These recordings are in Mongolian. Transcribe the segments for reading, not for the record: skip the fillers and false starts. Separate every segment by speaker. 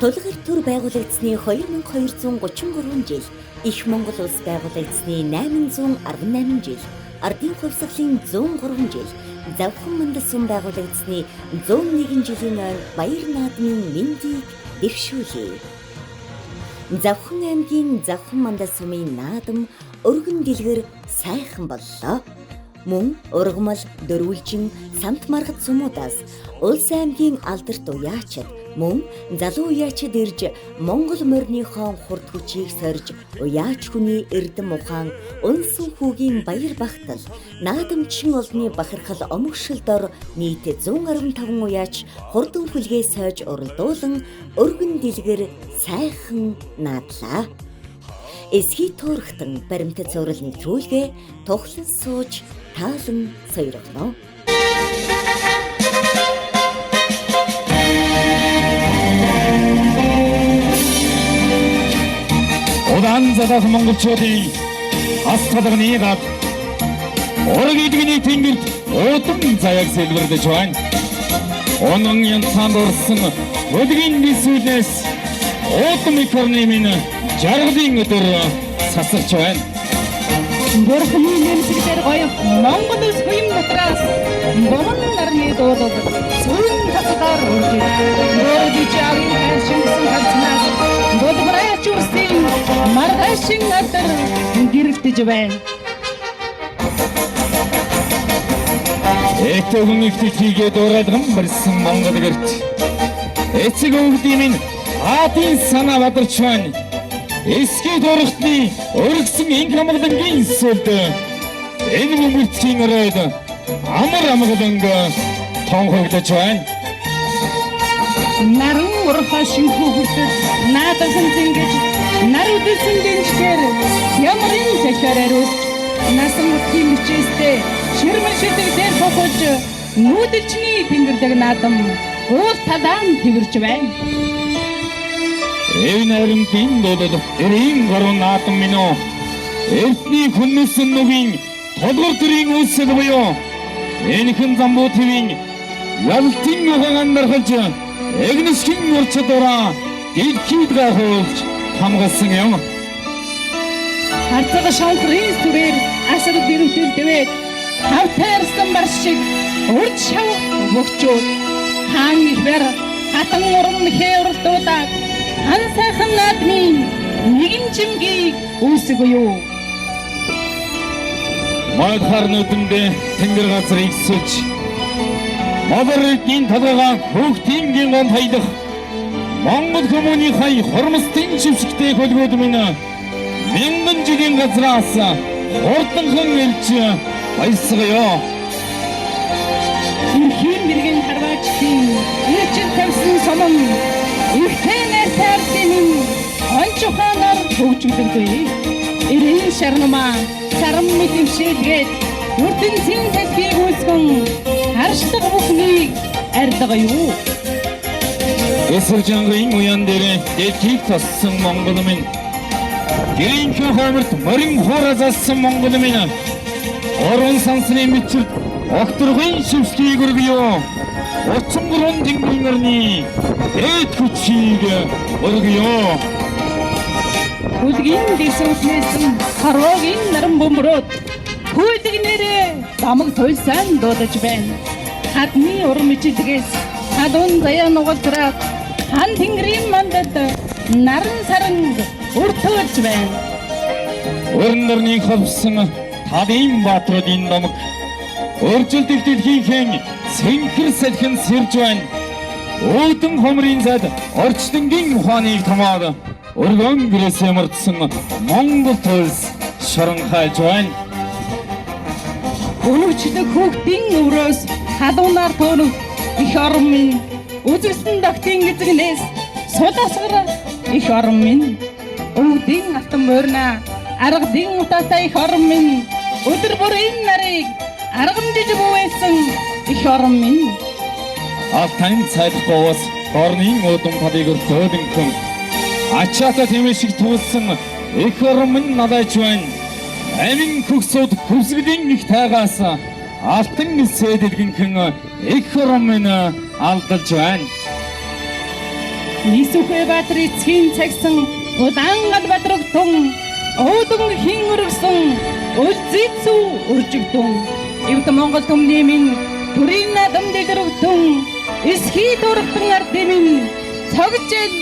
Speaker 1: Тулгар төр байгуулагдсаны 2233 жил, Их Монгол улс байгуулагдсаны 818 жил, Ардын хувьсгалын 103 жил, Завхан мандал сүм байгуулагдсаны 101 жилийн ойн баяр наадмын мэндийг дэвшүүлье. Завхан аймгийн Завхан мандал сүмийн наадам өргөн дэлгэр сайхан боллоо. Мөн ургамал, дөрвөлжин, самт маргад сумуудаас улс аймгийн алдарт уяачид мөн залуу уяачид ирж Монгол морьныхоо хурд хүчийг сорж уяач хүний эрдэм ухаан, унсан хүүгийн баяр багтал, наадамчин олдны бахархал омогшил дор нийт 115 уяач хурдан хүлгээ сойж уралдуулан өргөн дэлгэр сайхан наадлаа. Эсхий туурхтан баримтат цуврал нэвтрүүлгээ тухлан сууж таалан сойрогно.
Speaker 2: Удаан задах монголчуудын ас талганы гад ураг идэгний тэнгэрт удам заяаг сэлбэрдэж байна. Онон янцаанд орсон өдгийн нисүүлнээс удам их орны минь жаргалын өдөр сасарч байна.
Speaker 3: Бурхны нэмсэгдэр гоё Монгол улс хуйм дотроос бомон нарны дуулал сүрэн тасгаар үржиж өөрөж авийн хайршин харцнаас булбараач үрсийн маргаашин адар гэрэлтэж байна.
Speaker 2: Этэгүн ихтгэхийгээ дуурайлган барьсан Монгол гэрт эцэг өвгдийн минь аадын санаа бадарч байна. Эсхий туурхтны өргөсөн инх амгалангийн сүлд энэ бөмбөрцгийн оройд амар амгаланг тонхогдож байна.
Speaker 3: Наран урхаа шинхүү хүртэл наадхан зингэж нар үдэлсэн дэнчгээр ямарын захиар ариусч насан утгийн бичээстэй ширмэн шидэг дээр хохож нүүдэлчний тэнгэрдэг наадам уул талаан тэрч байна.
Speaker 2: Эв найрамдын дуулал 93 наадам минь үү. Эртний хүннэсэн нүгийн толгор төрийн үүсэл буюу энхэн замбуу твийн ялтын ухаан андархалж эгнэсхийн ур чадвараа дэлхийд гайхуулж хамгаалсан юм.
Speaker 3: Харцаг шонхрын сүрээр асар дэрвтэл дэвэд хавтайрсан бар шиг урд шав бөгчөөд хаан ихвэр хатан урам хээ уралдуулаад хан сайхан наадмын нэгэн чимгийг үүсэг юу.
Speaker 2: Модхар нүдэндээ тэнгэр газар ихсэж модор эрдний толгойгаа хүүхдийн гон таялах Монгол хүмүүний хай хормостын шившигтэй хөлгөөд минь мянган жилийн газраас хурданхан ирж баясгая.
Speaker 3: Эрхийн мэрэгэн харваачдын ирчил тавьсан сомон ихтэй найртай ардын минь онч ухаанаар хөгжүүлэгдээ. Эрийн шарнамаа саран мэт имшээлгээд ертөнцийн салхийг үүсгэн харшлага бүхнийг арилга юу.
Speaker 2: Эсэр жангын уян дээр дэлхийг тоссон Монгол минь гэрийнхэн хойморт морин хуураа залсан Монгол минь орон сансны мэдчилд огторгын шивсгийг өргөё. 33 тэнгэрийн орны дээд хүчийг өргөё.
Speaker 3: Хүлгийн дэсүүлнээс хорвоогийн наран бөмбөрөөд хүүлэг нэрээ домог туйлсан дуудаж байна. Хадны урам ичилгээс халуун заяа нугалдраад хан тэнгэрийн мандад наран саранг өртөөлж байна.
Speaker 2: Өрн дөрний ховсон талын баатруудын домог өржилдөх дэлхийнхэн цэнхэр салхин сэрж байна. Үүдэн хомрын зад орчлонгийн ухааныг томоод өргөн гэрээсээ мөрдсөн Монгол улс шоронхайж байна.
Speaker 3: Өнөвчлөг хүүхдийн өврөөс халуунаар төөнөх их орон минь үзэгсэн догтын эзэгнээс сул асгар их орон минь өвдийн алтан морина аргадын утаатай их орон минь өдөр бүр энэ нарыг аргамжиж бүүвэлсэн их орон минь.
Speaker 2: Алтан цайлах говоос дорнын удам талыг өртөөлөнхөн ачаата тэмээ шиг туулсан эх орон минь надайч байна. Амин көгсүүд хөвсгөлийн их тайгаас алтан нисээ дэлгэнхэн эх орон минь алдалж байна.
Speaker 3: Нисүхэ Баатар эцгийн цагсан улаан гал бадрагтун өвдөн хин өргсөн үлзийцүү өржигдүн Эвд Монгол түмний минь төрийн наадам дэлгэрэгтэн эсхий дургатан ардын минь цогжил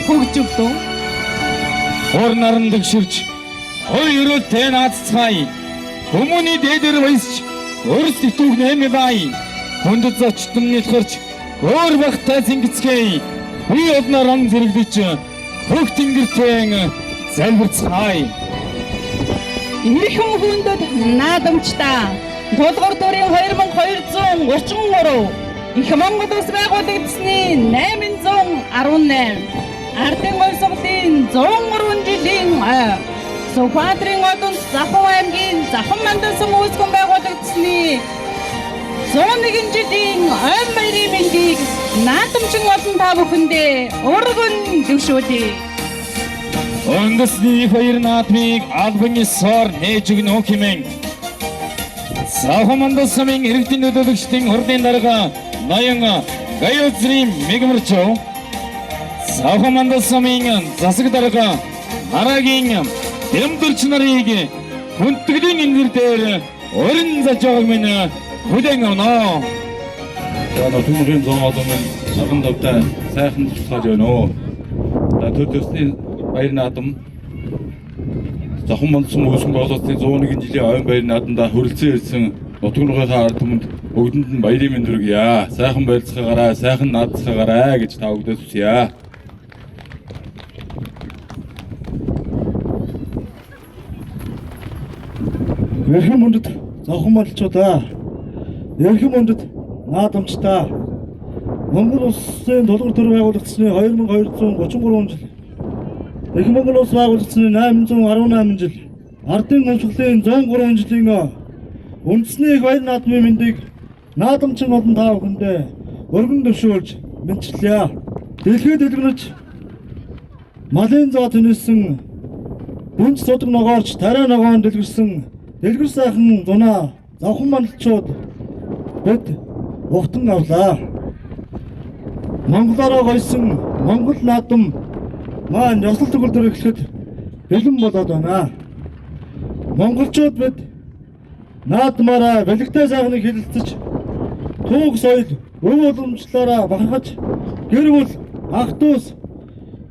Speaker 3: хөгжигдүн.
Speaker 2: Хор наран дэгширч хой өрөөлтэй нааццгаая. Хүмүүний дээдэр баясч өрс итүүг нэмэ бай. Хүндэт зочдон нэлхэрч өөр багтай зингэцгээе. Би одноор он зэрэглэж хөх тэнгэртэн залбирцгаая.
Speaker 3: Эрхэм хүндэт наадамчдаа Тулгуур төрийн 2233 Их Монгол улс байгуулагдсаны 818 Ардын говьсгалын 103 жилийн ой Сүхбаатарын одонд Завхан аймгийн Завхан Мандалсум үүсгэн байгуулагдсаны 101 жилийн ойн баярын мэндийг наадамчин олон та бүхэндээ өргөн дэвшүүлье.
Speaker 2: Үндэсний их баяр наадмыг албан ёсоор нээж өгнө хэмээн Завхан Мандалсумын иргэдийн төлөөлөгчдийн хурлын дарга ноён Гаюцрын Мигмарчов, Завхан Мандалсумын засаг дарга Нарагийн Дэмдэрч нарыг хүндэтгэлийн энэ дээр орин заж байгааг минь хүлээн авна.
Speaker 4: За, нутгийн зун олон минь шарган давтай сайхан тусгаж байна уу. За, төр төсний баяр наадам Завхан Мандалсум үүсгэн байгуулагдсаны 101 жилийн ойн баяр наадамдаа хүрэлцэн ирсэн нутгийн ард түмэнд бүгдэнд нь баярын мэнд хүргье. Сайхан байрцгаагаарай, сайхан наадцгаагаарай гэж та бүгдээс хүсье.
Speaker 5: Эрхэм хүндэт зовхон малчуудаа, эрхэм хүндэт наадамчдаа, Монгол улсын тулгуур төр байгуулагдсаны 2233 жил, Их Монгол улс байгуулагдсаны 818 жил, Ардын гомсголын 103 жилийн үндэсний их баяр наадмын мэндийг наадамчин олон та бүхэндээ өргөн төвшөөлж мэдчилье. Дэлхийд дэлгэрч малын зоо тэнэсэн бүнц судаг ногоорч тариа ногоон дэлгэрсэн дэлгэр сайхан зунаа зовхон мандалчууд бид ухтан авлаа. Монголоороо гойсон Монгол наадам маань ёслол төгөлдөр эхлэхэд бэлэн болоод байна. Монголчууд бид наадмаараа бэлэгтэй сайхныг хэлэлцэж, түүх соёл өв уламжлалаараа бахархаж, гэр бүл ах дүүс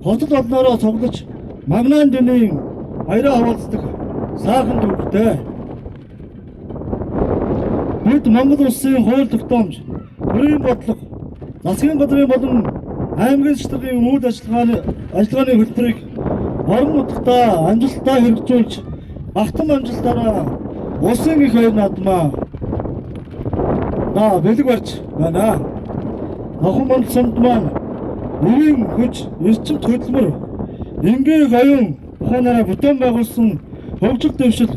Speaker 5: хотод олноороо цуглаж магнаан дүнийн баяраа хаваалцдаг сайхан түүхтэй. Бид Монгол улсын хууль тогтоомж, төрийн бодлого, засгийн газрын болон аймгийн шатрын үйл ажиллагааны хөтөлбөрийг орон нутгадаа амжилттай хэрэгжүүлж, багтан амжилтаараа улсын их баяр наадмаа бэлэг барьж байна. Зовхон Мандалсумд маань ерийн хүч, эрчимт хөдөлмөр, энгийн оюун ухаанаараа бүтээн байгуулсан хөгжил дэвшил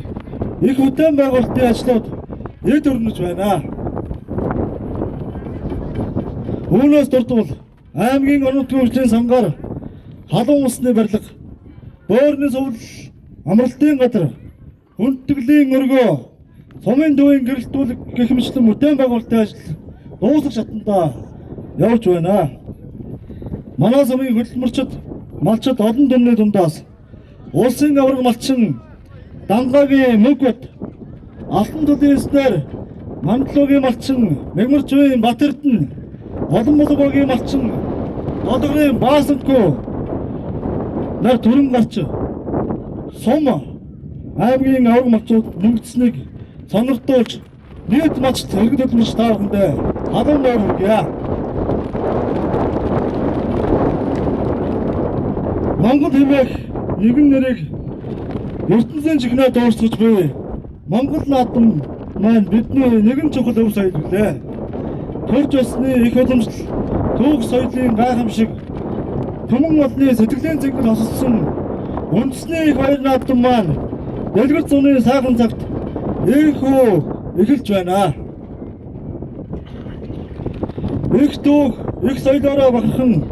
Speaker 5: их бүтээн байгуулалтын ажлууд эд өрнөж байна. Үүнээс дурдвал аймгийн орон нутгийн хөгжлийн сангаар халуун усны барилга, бөөрийн сувал, амралтын газар, хүндэтгэлийн өргөө, сумын төвийн гэрэлтүүлэг гэх мэтлэн бүтээн байгуулалтын ажил дуусах шатандаа явж байна. Манай сумын хөдөлмөрчд, малчид олон түмний дундаас улсын аварга малчин Дангагийн Мөгөт, Алтан төлийн эснэр Мандлуугийн малчин Мэгмарчвын Батэрдэн, Олон булгуугийн малчин Долгорын Баасанку нар түрэн гарч сум аймгийн аварга малчууд мөнгөцснийг сонирдуулж нийт малчид иргэд хөдөлмөрч та бүхэндээ халуун байр хүргье. Монгол хэмээх нэгэн нэрийг ертөнцийн чихнээ дуурсгаж буй Монгол наадам маань бидний нэгэн чухал өв соёл билээ. Төрж өссөний их уламжлал, түүх соёлын гайхамшиг, түмэн олны сэтгэлийн зэнгэл хосолсон үндэсний их баяр наадам маань дэлгэр зуны сайхан цагт ийхүү эхэлж байна. Их түүх, их соёлоороо бахархан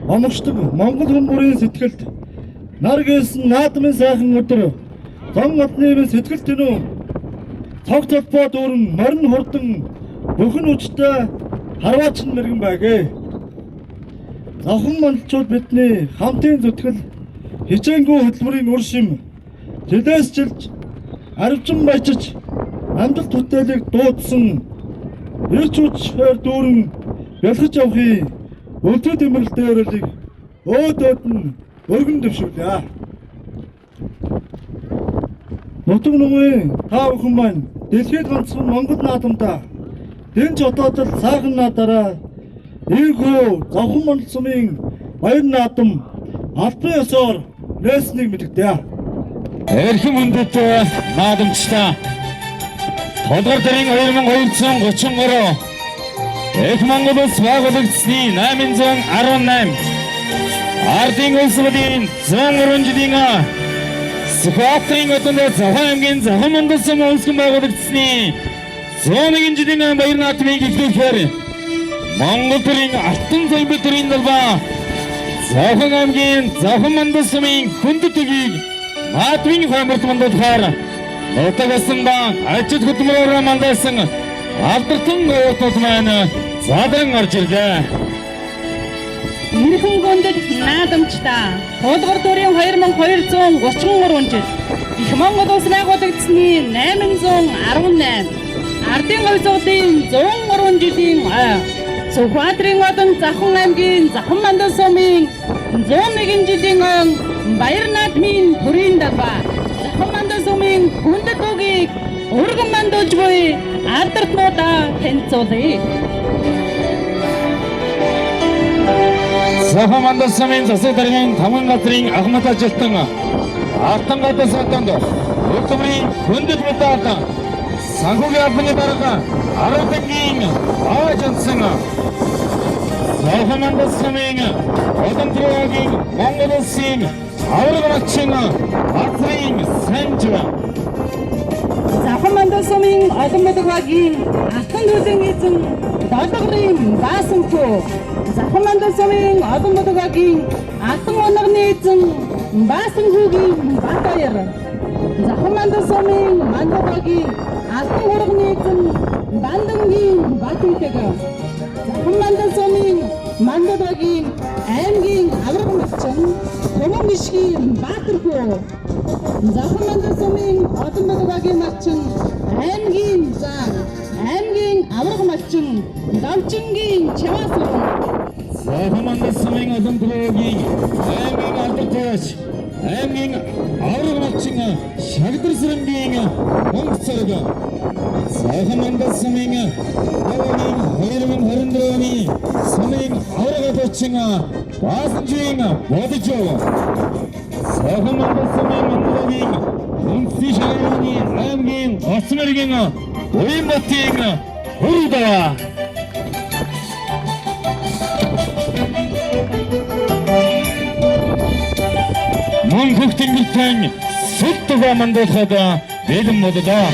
Speaker 5: омогшдог Монгол хүмүүрийн сэтгэлд нар гээсэн наадмын сайхан өдөр зон олны минь сэтгэл тэнүү цог толбоо дүүрэн морин хурдан бүхэн хүчтэй харваачин мэрэгэн байгээ. Завхан мандалчууд бидний хамтын зүтгэл хичээнгүй хөдөлмөрийн үр шим жилээс жилж аривчин баяжиж амьдрал бүтээлийг дуудсан эрч хүчээр дүүрэн бялхаж явахын өлзий тэмдэглэл дээрэлийг өөд өөд нь өргөн дэвшүүлье. Нутаг нумын та бүхэн маань дэлхийд ганцхан Монгол наадамдаа дэнч одоодол сайхан наадаараа ийхүү Завхан мандал сумын баяр наадам албан ёсоор нээснийг мэдэгдэе.
Speaker 2: Эрхэм хүндэт наадамчдаа, Тулгар дөрийн 2233, Эх Монгол улс байгуулагдсны 818, Ардын улсуудын 103 жилийн, Сүхбаатарын одонд Завхан аймгийн Завхан Монгол сум үүсгэн байгуулагдсны 101 жилийн баяр наадмыг эхлүүлэхээр Монгол төрийн Алтан соёлын төрийн далбаа Завхан аймгийн Завхан Монгол сумын хүндэт үгийг наадмын хойморт мандуулахаар нутаг басанда ажил хөдөлмөрөөр мандасан алдартан оюутнууд маань задран орж ирлээ.
Speaker 3: Эрхэм гүндэд наадамчдаа, Тулгар төрийн 2233 жил, Их Монгол улс байгуулагдсаны 818, Ардын говьсгалын 103 жилийн ой, Сүхбаатарын одон Завхан аймгийн Завхан Мандал сумын 101 жилийн ой баяр наадмын төрийн далбаа Завхан Мандал сумын хүндэт үгийг өргөн мандуулж буй алдартнуудаа танилцуулъя.
Speaker 2: Завхан Мандал сумын засаг даргын тамган газрын ахмад ажилтан Алтан гадаа сатанд хөдөлмөрийн хүндэт медаль санхүүгийн албаны дарга Аруулангийн ааж онсон Завхан Мандал сумын Одонтрогийн Монгол улсын аварга малчин газрын санжив.
Speaker 3: Завхан Мандал сумын олон бүлэг багийн алтан төлөн эзэн Долгорын Баасанхүү, Завхан Мандал сумын олон бүлэг багийн алтан унагны эзэн Баасанхүүгийн Батбаяр, Завхан Мандал сумын Мандал багийн алтан хурганы эзэн Бандангийн Батүнтэг, Завхан Мандал сумын Мандал багийн аймгийн аварга малчин Туман бишгийн Баатархүү, Завхан Мандал сумын олон бүлэг багийн малчин аймгийн зан аймгийн аварга малчин Давчингийн Чаваасуран.
Speaker 2: Завхан Мандал сумын олон төлөөгийн аймгийн алдар тавиач аймгийн аварга малчин Шагдар Сэрэнгийн мөнгө цорог, Завхан Мандал сумын даваагийн 2024 оны сумын аварга дуучин Баасанжийн Бодожов, Завхан Мандал сумын Мандалгийн үндэсний шагналын аймгийн Гоц мэрэгэн Уянбатын Хурдаа. Мөн хөх тэнгэртэн сүл тугаа мандуулахад бэлэн боллоо.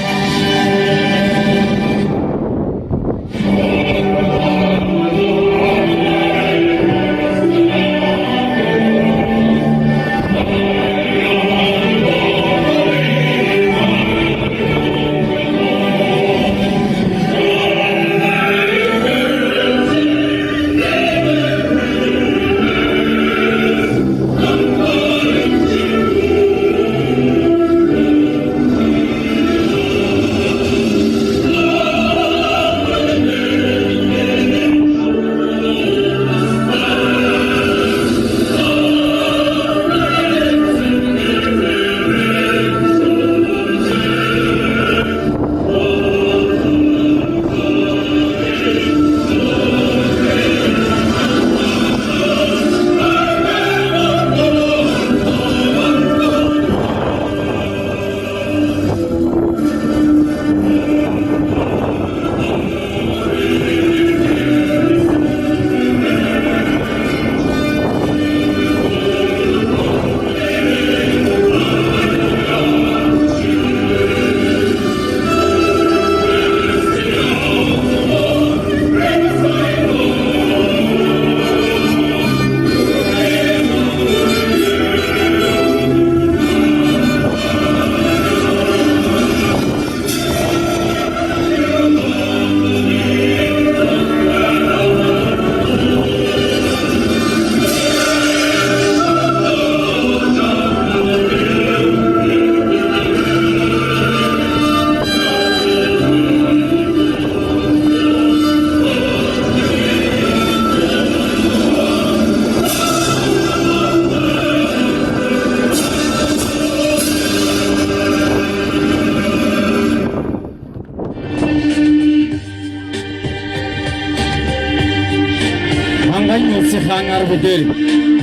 Speaker 2: хөлөөр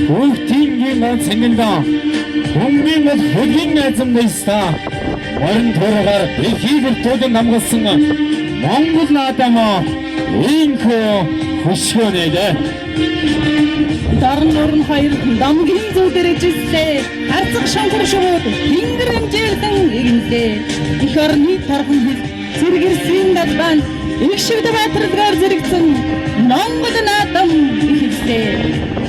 Speaker 2: хүүхдийн мон цэнгэнда хүмүүний мод хөлгийн найзам нэстаа морин туургаар ихийг өртөөдөн хамгалсан Монгол наадам ийхүү хөшгөөнэ.
Speaker 3: Дорн нурн хоёр домгийн зүү дэржислээ. Харцаг шонхор шувууд тэнгэр хэмжээлэн игэнлээ. Их орны торхон хил зэргэрсийн далбаан их шивд баатаргаар зэрэгцэн Монгол наадам эхэллээ.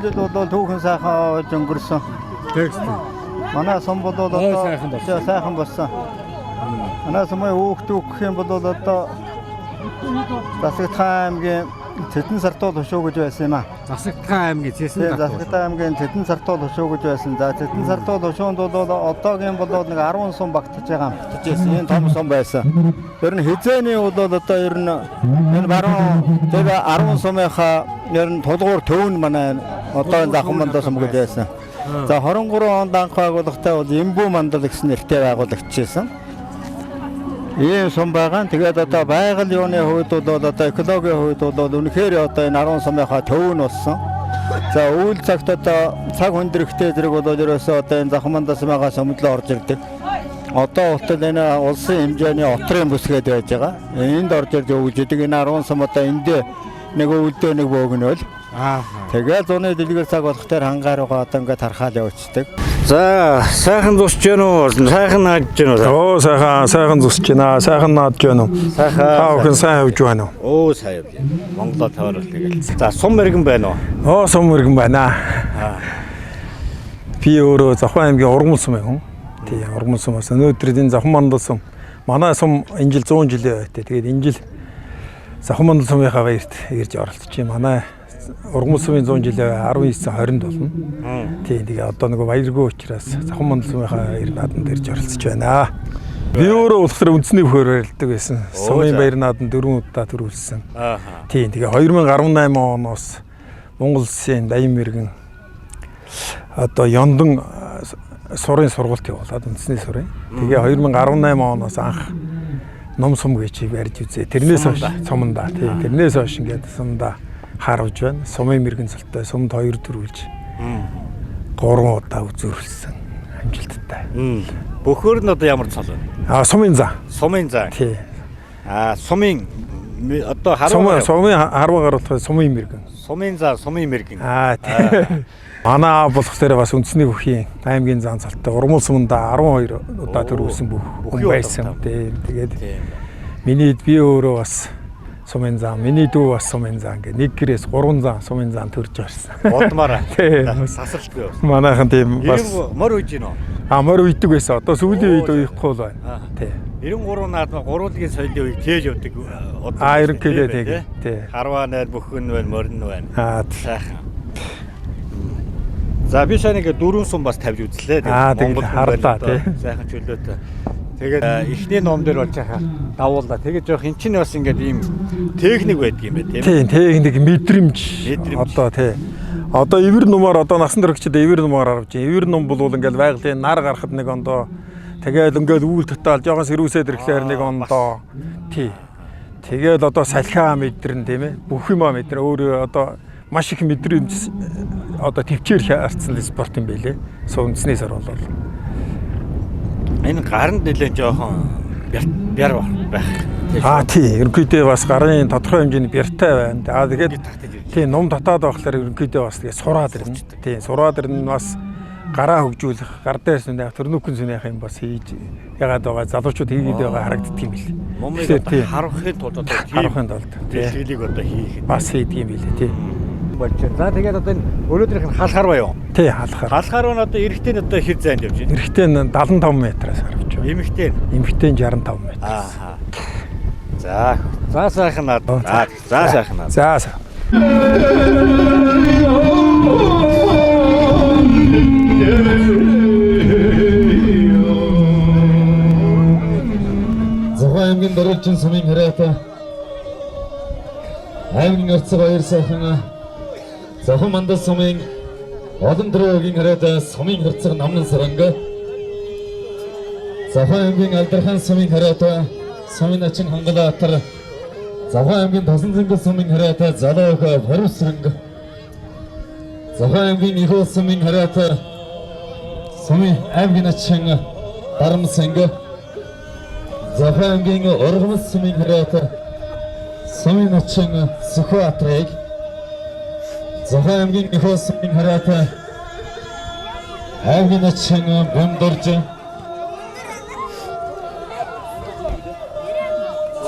Speaker 5: Жил бол түүхэн сайхан болж өнгөрсөн.
Speaker 6: Текст.
Speaker 5: Манай сум бол одоо сайхан болсон. Манай сумын хүүхдүүд гэх юм бол одоо
Speaker 6: Засагтхан аймгийн Цэдэн сартуул хушуу гэж байсан юм аа.
Speaker 7: Засагтхан аймгийн Цэсэн
Speaker 6: сартуул. Засагтхан аймгийн Цэдэн сартуул хушуу гэж байсан. За Цэдэн сартуул хушуунд бол одоогийн бол нэг 10 сум багтаж байгаа юм. Багтаж энэ том сум байсан. Ер нь хизээний бол одоо ер нь энэ баруун тэр 10 сумынхаа ер нь тулгуур төв нь манай одоо энэ Завхан мандал сум гэж байсан. За 23 онд анх байгууллагатай бол Эмбүү мандал гэсэн нэртэй байгуулагдчихсан. Ийм сум байгаа. Тэгээд одоо байгаль юуны хувьд бол одоо экологийн хувьд бол үнэхээр одоо энэ 10 сумынхаа төв нь болсон. За үйл цагт одоо цаг хүндрэхтэй зэрэг бол ерөөсөө одоо энэ Завхан мандал сумынхаа сумдлоо орж ирдэг. Одоо болтол энэ улсын хэмжээний отрын бүсгээд байж байгаа. Энд орж ирж өвлж идэг. Энэ 10 сум одоо эндээ нэг өвлдөө нэг бөөгнөөл. Тэгээд зуны дэлгэр цаг болох дээр хангаар руугаа одоо ингээд тархаал явуулчихдаг.
Speaker 7: За сайхан зусч гэнэ үү? Сайхан наадж гэнэ үү?
Speaker 8: Оо сайхан зусч байна. Сайхан наадж байна уу?
Speaker 7: Сайхан.
Speaker 8: Та бүхэн сайн явж байна
Speaker 7: уу? Оо сайн явж байна. Монголоо таваарл тэгэл. За сум мэрэгэн байна уу?
Speaker 8: Оо сум мэрэгэн байна. Би өөрөө Завхан аймгийн Ургамал сум юм. Тий, Ургамал сумаас өнөөдөр энэ Завхан мандал сум. Манай сум энэ жил 100 жилийн байтай. Тэгээд энэ жил Завхан мандал сумынхаа баярт ирж оролцож байна. Манай Ургамал сумын 100 жилийн 19 20-нд болно. Тий, тэгээ одоо нөгөө баяргүй учраас Завхан мандал сумынхаа баяр нааданд ирж оролцож байна. Би өөрөө болохоор үндэсний бүхээр барилдаг байсан. Сумын баяр нааданд 4 удаа төрүүлсэн. Тий, тэгээ 2018 оноос Монгол улсын даян мэрэгэн одоо Ёндон сурын сургалт явуулаад үндэсний сурын. Тэгээ 2018 оноос анх ном сум гэж барьж үзээ. Тэрнээс хойш суманда. Тий, тэрнээс хойш ингээд сумда харавж байна. Сумын мэрэгэн цолтой сумд 2 төрүүлж 3 удаа үзүүрлсэн амжилттай.
Speaker 7: Бөхөр нь одоо ямар цол вэ?
Speaker 8: А сумын зан.
Speaker 7: Сумын зан.
Speaker 8: Тий.
Speaker 7: А сумын одоо харваа
Speaker 8: сумын харваа гаруулах сумын мэрэгэн.
Speaker 7: Сумын зан, сумын мэрэгэн.
Speaker 8: Аа тий. Манай аав болохоор бас үндэсний бүхийн аймгийн зан цолтой Ургамал суманда 12 удаа төрүүлсэн бүх хүн байсан. Тий. Тэгээд миний би өөрөө бас сумын зан, миний дүү бас сумын зан гэх нэг гэрээс 3 зан сумын зан төрж гарсан.
Speaker 7: Бодмаараа. Сасралтгүй байсан.
Speaker 8: Манайхан тийм бас
Speaker 7: морь үйж гинөө.
Speaker 8: А морь үйдэг байсан. Одоо сүүлийн үед уйхгүй л байна. Тий.
Speaker 7: 93 наадма гурвуулгийн соёлын үеийг тээж явдаг.
Speaker 8: А ерөнхийдөө тэг. Тий.
Speaker 7: Харваа найр бүхэн байна, морин байна.
Speaker 8: Аа
Speaker 7: сайхан. За би сайн нэг 4 сум бас тавьж үзлээ.
Speaker 8: Монгол харлаа тий.
Speaker 7: Сайхан чөлөөтэй. Тэгээд эхний ном дээр болж байхаа давуулаа. Тэгээд жоох эн чинь бас ингээд ийм техник байдаг юм байна тийм.
Speaker 8: Тийм, техник мэдрэмж. Одоо тий. Одоо ивэр нумаар одоо насан туршид ивэр нумаар харж байна. Ивэр ном бол ингээд байгалийн нар гарахад нэг ондоо тэгээд ингээд үүл татаал жоохон сэрүүсээд ирэхлээр нэг ондоо тий. Тэгээд одоо салхиа мэдрэн тийм ээ. Бүх юмаа мэдрэн өөрөө одоо маш их мэдрэмж одоо төвчээр харцсан спорт юм байлээ. Үндэсний сар бол
Speaker 7: энэ гаранд нэлээд жоохон бяр байх.
Speaker 8: Аа тий, ерөнхийдөө бас гарын тодорхой хэмжээний бяртай байна. Аа тэгээд тий ном татаад байхлаар ерөнхийдөө бас тэгээд сураад ирнэ. Тий, сураад ирнэ бас гараа хөгжүүлэх, гар дээр сүнэ, төрнөкөн сүнэх юм бас хийж ягаад байгаа залуучууд хийгээд байгаа харагддаг юм бил.
Speaker 7: Номыг харахын тулд одоо
Speaker 8: харахын тулд
Speaker 7: бэлтгэлийг одоо хийх
Speaker 8: бас хийдэг юм билээ тий.
Speaker 7: Болж байна. За тэгээд одоо энэ өнөөдрийнх нь халахар юу?
Speaker 8: Тий, халахар.
Speaker 7: Халахар нь одоо эрэгтэй нь одоо хэр зайд явж байна?
Speaker 8: Эрэгтэй нь 75 метраас харвж байна.
Speaker 7: Эмэгтэй нь?
Speaker 8: Эмэгтэй нь 65 метр.
Speaker 7: Аа. За, за сайхан наад. За, за сайхан наад.
Speaker 8: За сайхан.
Speaker 2: Завхан аймгийн Дөрвөлжин сумын хараатай аймгийн орцог баяр сайхан Завхан мандал сумын олон төрөгийн хараатай сумын харцаг намнан саранга Завхан аймгийн Алдархан сумын хараатай сумын начин Хангалаатар Завхан аймгийн Тосон зөнгө сумын хараатай Залуу охой Хорвсранг Завхан аймгийн Ихүү сумын хараатай сумын аймгийн начин Дарамсанг Завхан аймгийн Ургамал сумын хараатай сумын начин Сүхбаатарыг Завхан аймгийн Ихүү сумын хараатай аймгийн начин Бөмдөрж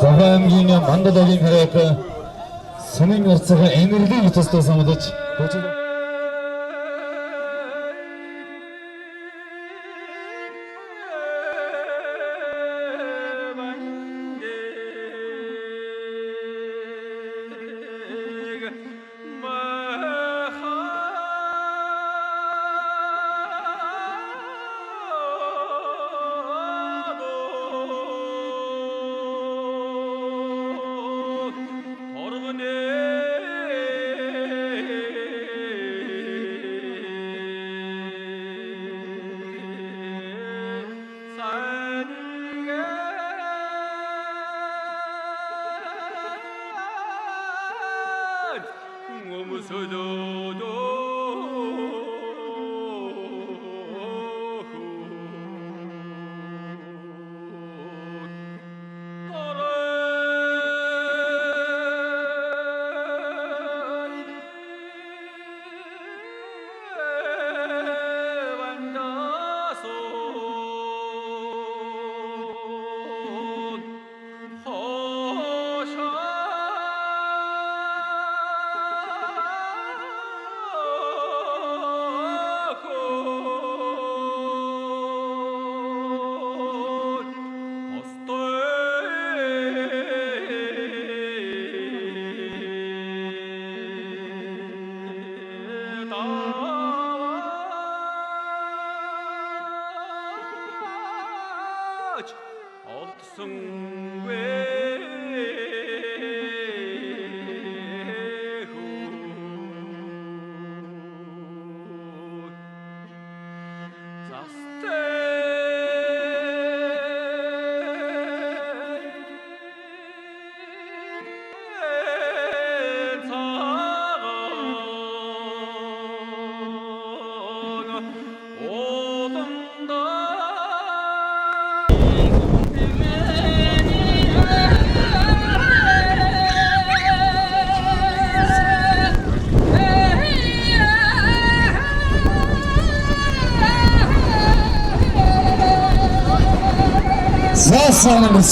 Speaker 2: Завхан аймгийн Мандалагийн хараатай сумын орцог энерги төстэй самдаж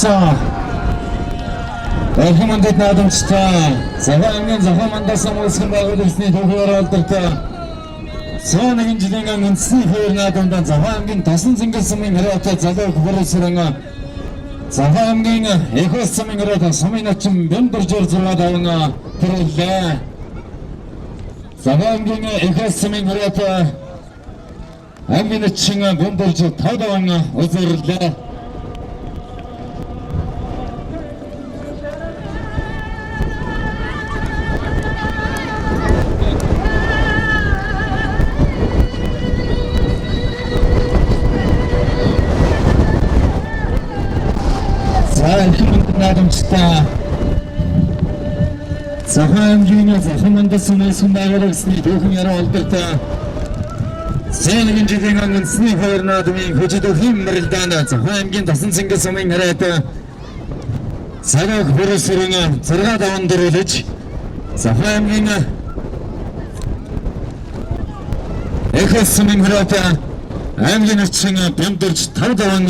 Speaker 2: Заасан. Эрхэм мандат наадамчтай Заваа аймгийн Завхан мандасан үүсгэн байгуулагчны түүхээр алдартай 101 жилийн үндэсний хувийн наадамд Завхан аймгийн Тосон зингэл сумын хариутай залуу хөрөсөрөн Завхан аймгийн Эх ус сумын хариутай сумын начин Бямбаржуур 6 даван төрөллөө. Завхан аймгийн Эх ус сумын хариутай аймгийн начин Бямбаржуур 5 даван үзэрлээ. Наадамчтай Завхан аймгийн Завхан мандасан үүсгэн байгуулагчны түүхэн яруу алдартай 101 жилийн үндэсний хоёр наадмын хүчит өвхийн мөрөлдөнд Завхан аймгийн Тосон цэнгэл сумын хараад цагаах бүрсэрэн 6 даван дөрвөлж Завхан аймгийн Эхос сумын хараад аймгийн орчин Бямдэрч 5 даван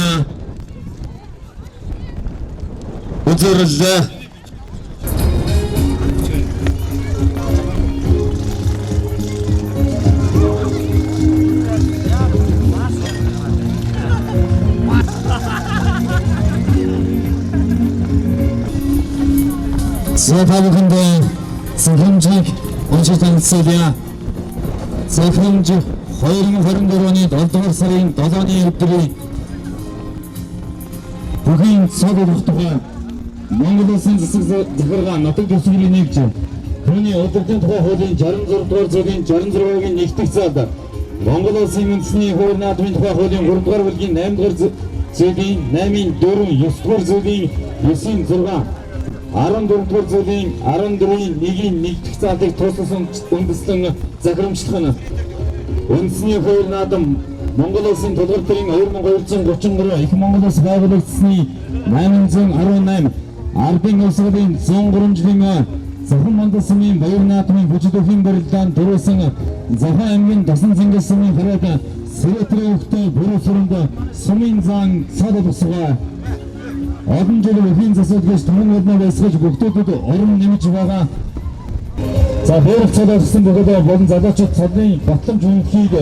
Speaker 2: үзэрлээ. За та бүхэнд зөвхөмжийг уншиж танилцуулъя. Зөвхөмж 2024 оны 7 дугаар сарын 7-ны өдрийн бүхийн цог өгөх тухай Монгол Улсын засаг захиргаа нутаг дэвсгэрийн нэгж түүний удирдлагын тухай хуулийн 66 дугаар зүйлийн 66-гийн нэгдэх зал Монгол Улсын үндэсний хувийн наадмын тухай хуулийн 3 дугаар бүлгийн 8 дугаар зүйлийн 8-ын 4, 9 дугаар зүйлийн 9-ийн 6, 14 дугаар зүйлийн 14-ийн 1-ийн нэгдэх залыг тусалсан үндэслэн захирамжлах нь үндэсний хувийн наадам Монгол Улсын тулгуур төрийн 2233 их Монгол Улс байгуулагдсаны 818 Ардын улсуудын 103 жилийн Завхан Монгол сумын баяр наадмын хүчит өвхийн барилдаанд төрүүлсэн Завхан аймгийн Тосон цэнгэл сумын хараад Сэрэтрийн өвхтэй бүрүү сүрэнд сумын зан цаад босгоо. Олон жил өвхийн засвал гэж түмэн улмаа баясгаж бүхтүүдэд орон нэмж байгаа. За дээрх цолоогсон бөгөөд болон залуучууд цолны батламж үнэлхийг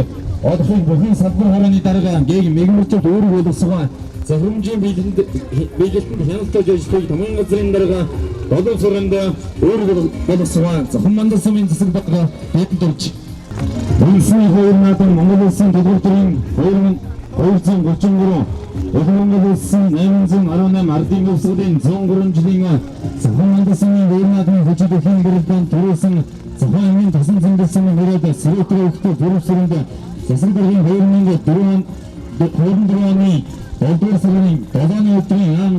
Speaker 2: олохыг бүхэн салбар харааны дарга гээг мэгмэрчд өөрөг болгосон. Захирамжийн биелэлтэнд хяналттай ажиллахыг томьёон газрын дарга долоо сургамд өөрөг болгосон. Завхан мандал сумын засаг дарга бидэнд орж үндэсний хувийн наадам Монгол Улсын төлөв төрийн 2233 Их Монгол Улсын 818 ардын өвсгөлийн 103 жилийн Завхан мандал сумын баяр наадмын хүчит өвхийн барилдаанд төрүүлсэн Завхан аймгийн Тосон цэнгэл сумын хүрээд Сэрэтрийн өвхтэй бүрүү сүрэнд засаг даргын 2024 оны 7 дугаар сарын 7-ны өдрийн ан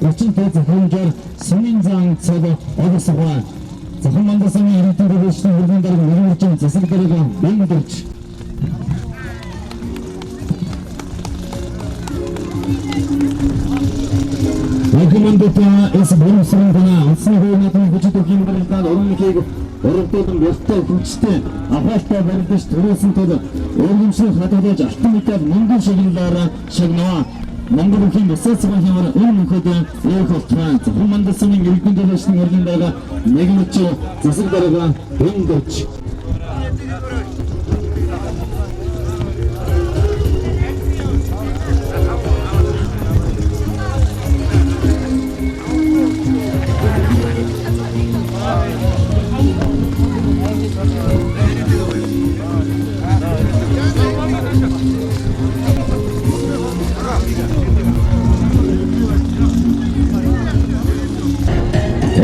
Speaker 2: 35 захирамжаар сумын зан цол олгосгоо. Зохон Мандал сумын иргэдийн төлөөлөгчдийн хурлын дарга Мэргэжин засаг дарга Бэндэрч Эрхэм эс бүрэн тана үндэсний хувийн наадмын хүчит үеийн барилдаанд уран мөхийг урагдуулан бэлтээ хүчтэй ахуйтай барилдаж төрүүлсэн тул өргөмжлөн хадгалж алтан медаль мөнгөн шагналаар шагнав. Монгол бүхийн бусад цагаан хямар өн мөнхөд ээх болтугай. Зохон Мандал сумын иргэдийн төлөөлөгчдийн хурлын дарга Мэгмэрч засаг дарга Бэндэрч.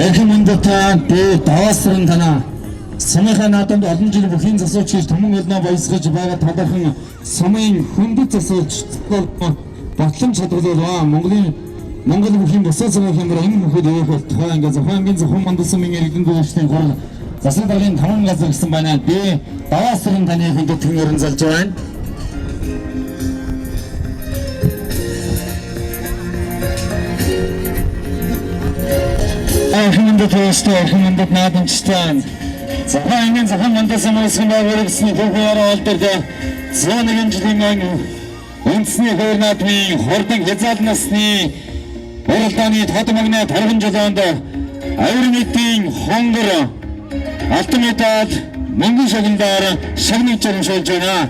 Speaker 2: Эрхэм мөндөтэй би даваасран танаа сумынхаа наадамд олон жил бүхийн засууч гэж түмэн олноо баясгаж байгаа талархан сумын хүндэт засууч батламж хадгалуулаа. Монголын Монгол бүхийн бусад цагаан хямар энэ мөхөд явах болтугай. Ингээ Зохон аймгийн Зохон Мандал сумын иргэн төлөвчдийн хурал засаг даргын таван газар гэсэн байна. Би даваасран таны хүндэтгэн өрн залж байна. Эрхэм мөндөд төлөвчтэй, эрхэм мөндөд наадамчтай. Зохон аймгийн Зохон Мандал сумын өсгөн байгууллагын түүхэн яраа олдорд 101 жилийн үндэсний хувийн наадмын хурдан хязгаарлалт насны уралдааны тод магна тарган жолоонд авир нийтийн хонгор алтан медаль мөнгөн шагналаар шагнаж урамшуулж байна.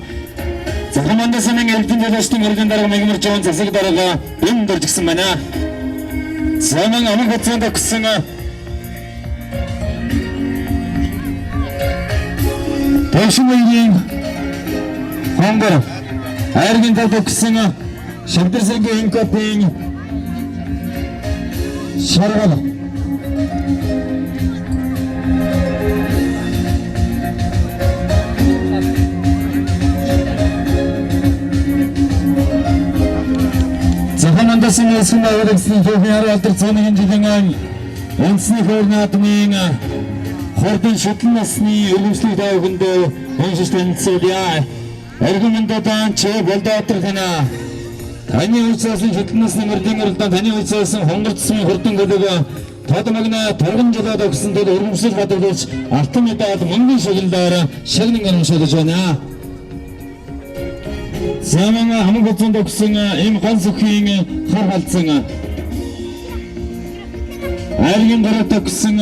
Speaker 2: Зохон Мандал сумын эрдэнэ төлөвчдийн хурлын дарга Мэгмэр Жон засаг дарга бэн дөржигсэн байна. Заман аман хугацаанд өгсөн Төвшин үеийн хонгор айргийн тал өгсөн Шавдарсангийн инкопын шаргал Зохон Мандал сумын өсгөн байгууллагын түүхэн яруу алдар 101 жилийн үндэсний хувийн наадмын хурдан шүтлэн насны өргөмжлөх тойрогонд уншиж танилцуулъя. Эрхэм мөндөд чи Болдоотор тана таны улсаас шүтлэн насны мөрдийн уралдаан таны улсаас хонгор цэсмийн хурдан гөлөг тод магна торгон жолоод өгсөн тул өргөмжлөл хадгалж алтан медаль мөнгөн шагналаар шагнан урамшуулж байна. Заман хамаг хугацаанд өгсөн ийм ганц өхийн хар халдсан айргийн гараад өгсөн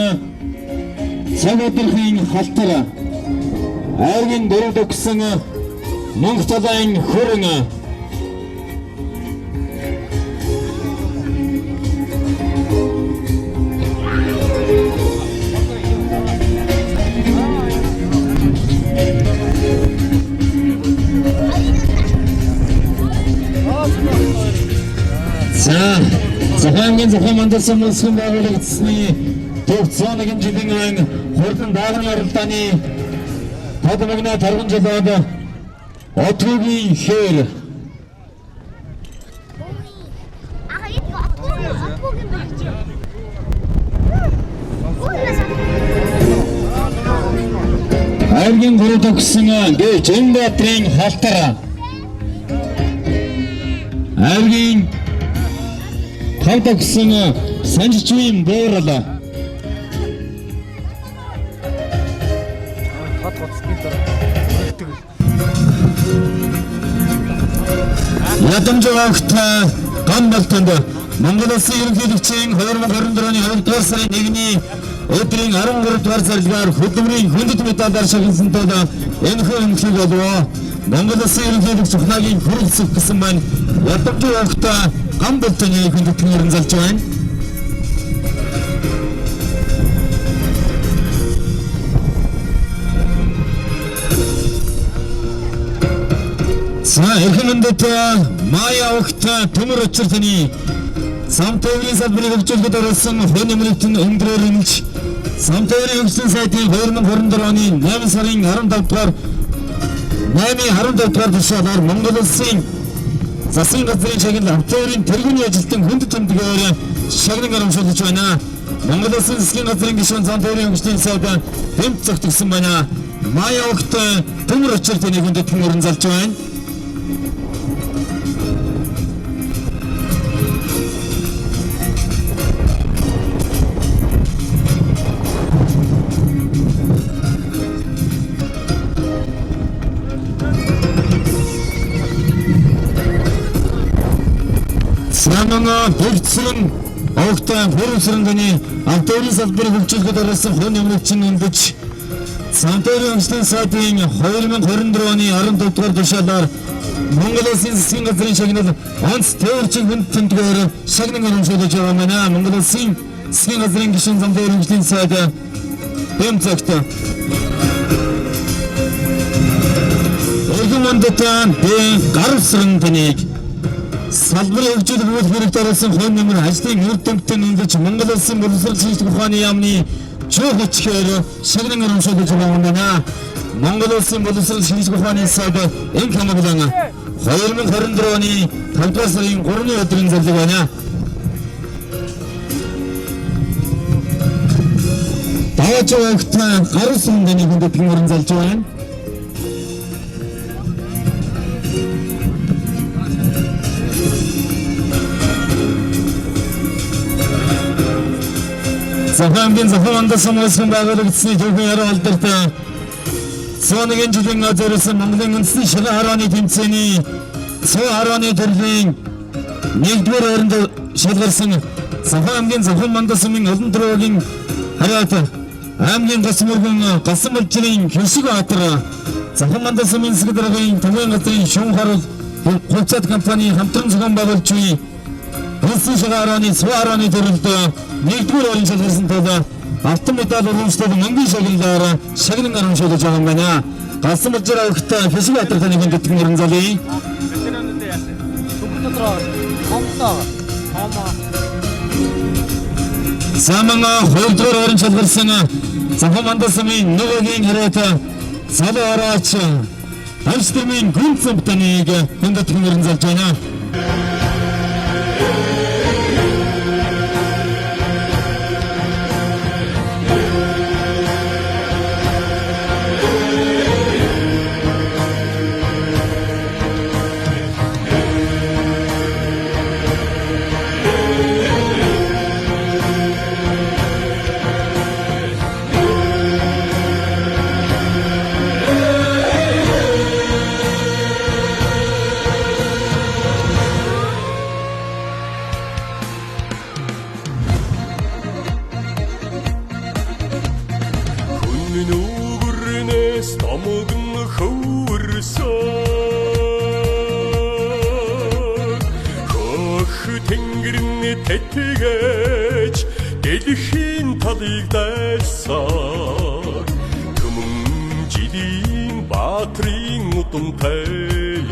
Speaker 2: цаг өдрхийн халтар айргийн дөрөвд өгсөн мөнх талайн хөрөн За Зохон аймгийн Зохон Мандал сум өсгөн байгуулагдсны төв 101 жилийн айн хурдан даагны оролдооны тод магна тарган жолоод Отгогийн хээр Айргийн гурав төгсөн Гэ Жинбатрын халтар Айргийн тав төгсөн Санжичвийн буурал
Speaker 7: Тод гоцгийн дараа.
Speaker 2: Ядамж огт ган болтонд Монгол Улсын ерөнхийлөгчийн 2024 оны 2 дугаар сарын 1-ний өдрийн 13 дугаар зарлагаар хөдөлмөрийн хүндэт медалаар шагнасан тул энэхүү эмнэлэг болов. Монгол Улсын ерөнхийлөгч Ухнаагийн хүрэлцэх гэсэн маань ядамж огт ган болтоны хүндэтгэн өрн залж байна. За эрхэм мөндөд Мая огт төмөр учир таны зам тээврийн салбарыг хөгжүүлэхэд оруулсан хувь нэмрэлт нь өндрөөр нэмж зам тээврийн хөгжлийн сайтын 2024 оны 8 сарын 15 дугаар 8-ын 15 дугаар тушаалаар Монгол Улсын засгийн газрын шагнал автоорын тэргүүний ажилтан хүндэт тэмдгээр шагнан урамшуулж байна. Монгол Улсын засгийн газрын гишүүн Зам тойрын хөгжлийн сайд Бэмт зогтгсон байна. Мая огт төмөр очир таны хүндэтгэн өрн залж байна. Саман бэгцэн огтой хөрөмсрэн таны авторын салбарыг хөгжүүлэхэд оруулсан хүн юмрчин өндөж Зам тойрын хөгжлийн сайдын 2024 оны 15 дугаар тушаалаар Монгол Улсын засгийн газрын шагнал онц тээвэрчин хүнд тэмдгээр шагнан урамшуулж байгаа байна. Монгол Улсын засгийн газрын гишүүн Зам тойрын хөгжлийн сайд Бэмцэгт Эрхэм мөндөтөн би гарвсран таныг салбарын хөгжүүлэх үйл хэрэгт оруулсан хувь нэмэр ажлын үр дүнтэй нэмж Монгол Улсын боловсрол шинжлэх ухааны яамны чөөх өчгөр шагнан урамшуулж байгаа юм байна. Монгол Улсын боловсрол шинжлэх ухааны сайд инх хамгаалан 2024 оны 5 дугаар сарын 3-ны өдрийн зарлиг байна. Даваач огт гарсан дэний хүндэтгэн өрн залж байна. Завхамгийн Завхан мандасан мөсөн байгуулагдсны түүхэн яруу алдартай 101 жилийн зориулсан Монголын үндэсний шилэн харооны тэмцээний цуу харооны төрлийн 1-р байранд шалгарсан Завхамгийн Завхан мандасмын олон төрөгийн хариат аймгийн гас мөргөн Гасан мөлжрийн Хишиг Баатар Завхан мандасмын засаг даргын төвийн газрын шүүн харуул хувьцаат компани хамтран зохион байгуулж буй Хэлсэн шилэн харооны цуу харооны төрөлд 1-р байранд шалгарсан тул алтан медаль урамшлал мөнгөн шагналаар шагнан урамшуулж байгаа юм байна. Галсан мөлжрөө өгт Хишиг Баатар таны хүндэтгэн өрн залъя. Саман 2-р байранд шалгарсан Завхан мандасмын нөгөөгийн хариат залуу орооч Амстермын гүн цамтаныг хүндэтгэн өрн залж байна.
Speaker 9: Нүгүрнээс томог нь хөвөрсөн хөх тэнгэрний тэтгэж дэлхийн талыг дайсан түмэн жилийн баатрын удамтай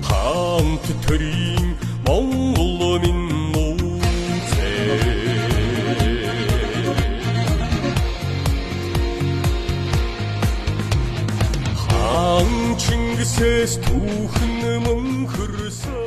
Speaker 9: хаант төрийн Монгол минь Чингисээс түүхэн мөнхөрсөн.